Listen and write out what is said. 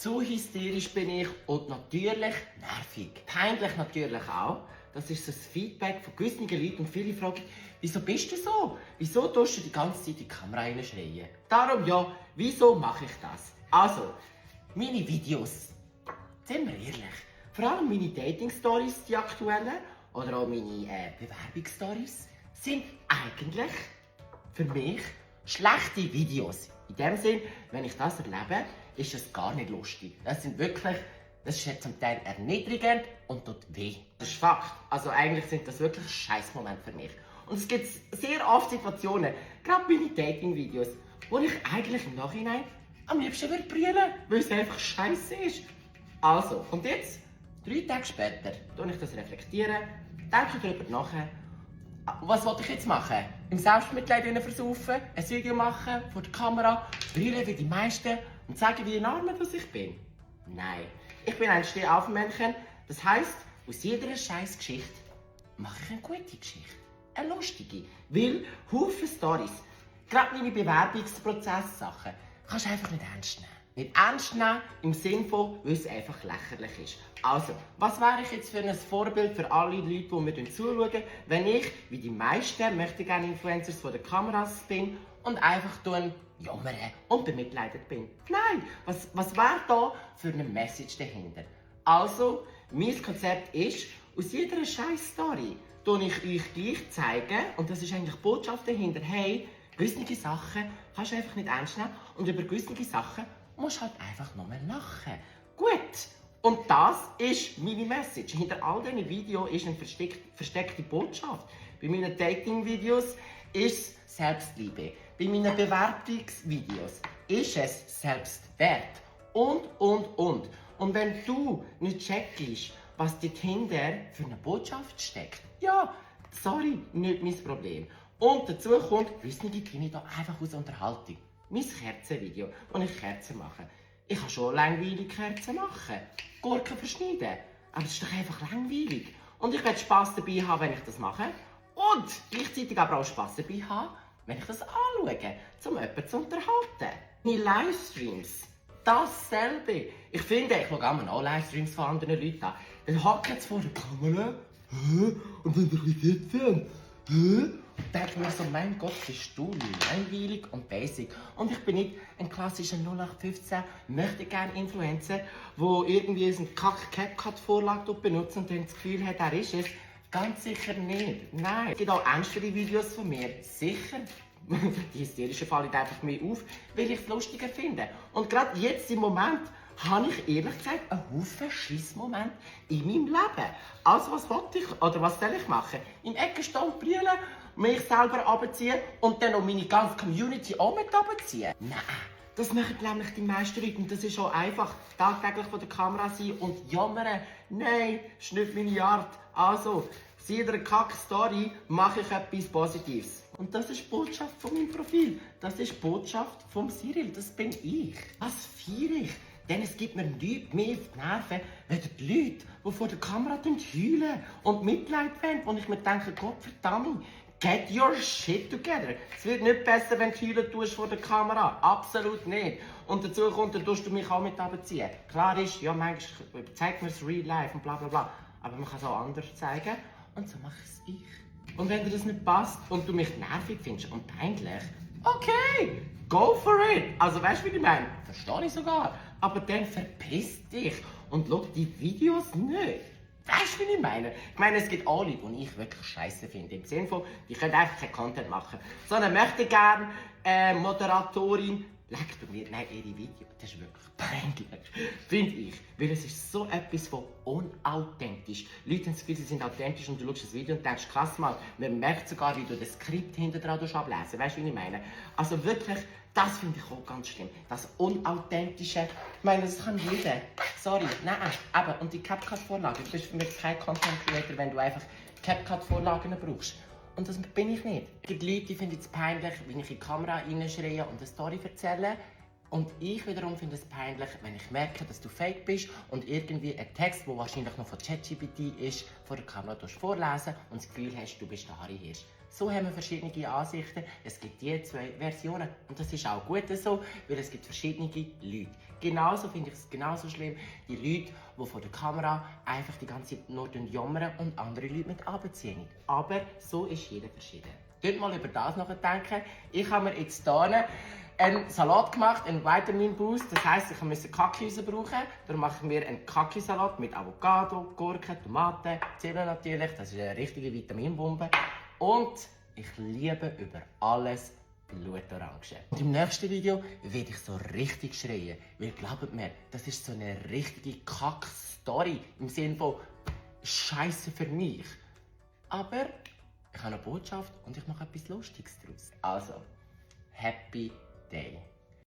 Zu hysterisch bin ich und natürlich nervig. Peinlich natürlich auch. Das ist so das Feedback von gewissen Leuten und viele fragen, wieso bist du so? Wieso tust du die ganze Zeit in die Kamera reinschreien? Darum ja, wieso mache ich das? Also, meine Videos, sind wir ehrlich, vor allem meine Dating-Stories, die aktuellen, oder auch meine Bewerbungsstories, sind eigentlich für mich schlechte Videos. In dem Sinn, wenn ich das erlebe, ist es gar nicht lustig. Das ist zum Teil erniedrigend und tut weh. Das ist Fakt. Also eigentlich sind das wirklich Scheißmomente für mich. Und es gibt sehr oft Situationen, gerade bei den Dating-Videos, wo ich eigentlich im Nachhinein am liebsten brüllen würde, weil es einfach scheiße ist. Also, und jetzt, 3 Tage später, tue ich das reflektieren, denke darüber nach. Was wollte ich jetzt machen? Im Selbstmitleid versaufen, ein Video machen, vor der Kamera, brüllen wie die meisten und sagen, wie enorm ich bin? Nein. Ich bin ein Stehaufmännchen. Das heisst, aus jeder scheiß Geschichte mache ich eine gute Geschichte. Eine lustige. Weil Haufen Storys, gerade meine Bewerbungsprozess-Sachen, kannst du einfach nicht ernst nehmen. Nicht ernst nehmen im Sinne von, weil es einfach lächerlich ist. Also, was wäre ich jetzt für ein Vorbild für alle Leute, die mir zuschauen, wenn ich, wie die meisten möchte gerne Influencers vor den Kameras bin und einfach jammern und bemitleidet bin? Nein, was wäre da für eine Message dahinter? Also, mein Konzept ist, aus jeder scheiß Story ich euch gleich zeigen, und das ist eigentlich die Botschaft dahinter, hey, gewisse Sachen kannst du einfach nicht ernst nehmen und über gewisse Sachen musst du halt einfach nur mal lachen. Gut, und das ist meine Message. Hinter all diesen Videos ist eine versteckte Botschaft. Bei meinen Dating-Videos ist es Selbstliebe. Bei meinen Bewerbungsvideos ist es Selbstwert. Und. Und wenn du nicht checkst, was dahinter für eine Botschaft steckt, ja, sorry, nicht mein Problem. Und dazu kommt, wissen die Kinder da einfach aus Unterhaltung. Mein Kerzenvideo, wo ich Kerzen mache. Ich kann schon langweilig Kerzen machen. Gurken verschneiden. Aber das ist doch einfach langweilig. Und ich werde Spass dabei haben, wenn ich das mache. Und gleichzeitig aber auch Spass dabei haben, wenn ich das anschaue, um jemanden zu unterhalten. Meine Livestreams, dasselbe. Ich finde, ich schaue auch Livestreams von anderen Leuten an. Dann hocken sie vor der Kamera. Und dann ein bisschen sitzen. Denke mir so, mein Gott, bist du langweilig und basic. Und ich bin nicht ein klassischer 0815 möchte gerne Influencer, der irgendwie eine CapCut-Vorlage benutzt und dann das Gefühl hat, er ist es. Ganz sicher nicht. Nein. Es gibt auch ernstere Videos von mir. Sicher. Die hysterischen fallen einfach mehr auf, weil ich es lustiger finde. Und gerade jetzt im Moment habe ich ehrlich gesagt einen Haufen Schissmoment in meinem Leben. Also was wollte ich oder was soll ich machen? Im Ecken stehen, brüllen, mich selber runterziehen und dann auch meine ganze Community auch mit runterziehen? Nein, das machen nämlich die meisten Leute und das ist auch einfach tagtäglich vor der Kamera sein und jammern. Nein, das ist nicht meine Art. Also, aus jeder Kack-Story mache ich etwas Positives. Und das ist die Botschaft von meinem Profil. Das ist die Botschaft vom Cyril. Das bin ich. Was feiere ich? Denn es gibt mir nichts mehr auf die Nerven, als die Leute, die vor der Kamera heulen und Mitleid wollen. Und ich mir denke, Gott verdammt, get your shit together. Es wird nicht besser, wenn du heulen tust vor der Kamera. Absolut nicht. Und dazu kommt, dann tust du mich auch mit runterziehen. Klar ist, ja, manchmal zeigt mir das Real Life und bla bla bla. Aber man kann es auch anders zeigen. Und so mache es ich. Und wenn dir das nicht passt und du mich nervig findest und peinlich, okay, go for it. Also weißt du, wie ich meine? Verstehe ich sogar. Aber dann verpiss dich und schau die Videos nicht. Weißt du, wie ich meine? Ich meine, es gibt alle, die ich wirklich scheiße finde. Im Sinne von, die können einfach keinen Content machen. Sondern möchte gerne Moderatorin. Leck du mir, nein, ihre Video, das ist wirklich peinlich, finde ich. Weil es ist so etwas von unauthentisch. Leute haben das Gefühl, sie sind authentisch und du schaust das Video und denkst, krass mal, man merkt sogar, wie du das Skript hinter dran ablesen. Weißt du, wie ich meine? Also wirklich, das finde ich auch ganz schlimm. Das Unauthentische. Ich meine, das kann jeder. Sorry, nein, aber und die CapCut-Vorlage, du bist für mich kein Content-Creator, wenn du einfach CapCut-Vorlagen brauchst. Und das bin ich nicht. Es gibt Leute, die finden es peinlich, wenn ich in die Kamera reinschreie und eine Story erzähle. Und ich wiederum finde es peinlich, wenn ich merke, dass du fake bist und irgendwie einen Text, der wahrscheinlich noch von ChatGPT ist, vor der Kamera vorlesen und das Gefühl hast, du bist der Harry Hirsch. So haben wir verschiedene Ansichten. Es gibt die zwei Versionen. Und das ist auch gut so, weil es gibt verschiedene Leute. Genauso finde ich es genauso schlimm, die Leute, die vor der Kamera einfach die ganze Zeit nur jammern und andere Leute mit runterziehen. Aber so ist jeder verschieden. Dort mal über das nachdenken. Ich habe mir jetzt hier einen Salat gemacht, einen Vitamin Boost. Das heisst, ich musste Kaki brauchen. Darum mache ich mir einen Kaki-Salat mit Avocado, Gurken, Tomaten, Zwiebeln natürlich. Das ist eine richtige Vitaminbombe. Und ich liebe über alles Blutorange. Und im nächsten Video werde ich so richtig schreien. Weil glaubt mir, das ist so eine richtige Kack-Story. Im Sinne von Scheiße für mich. Aber ich habe eine Botschaft und ich mache etwas Lustiges daraus. Also, Happy Day.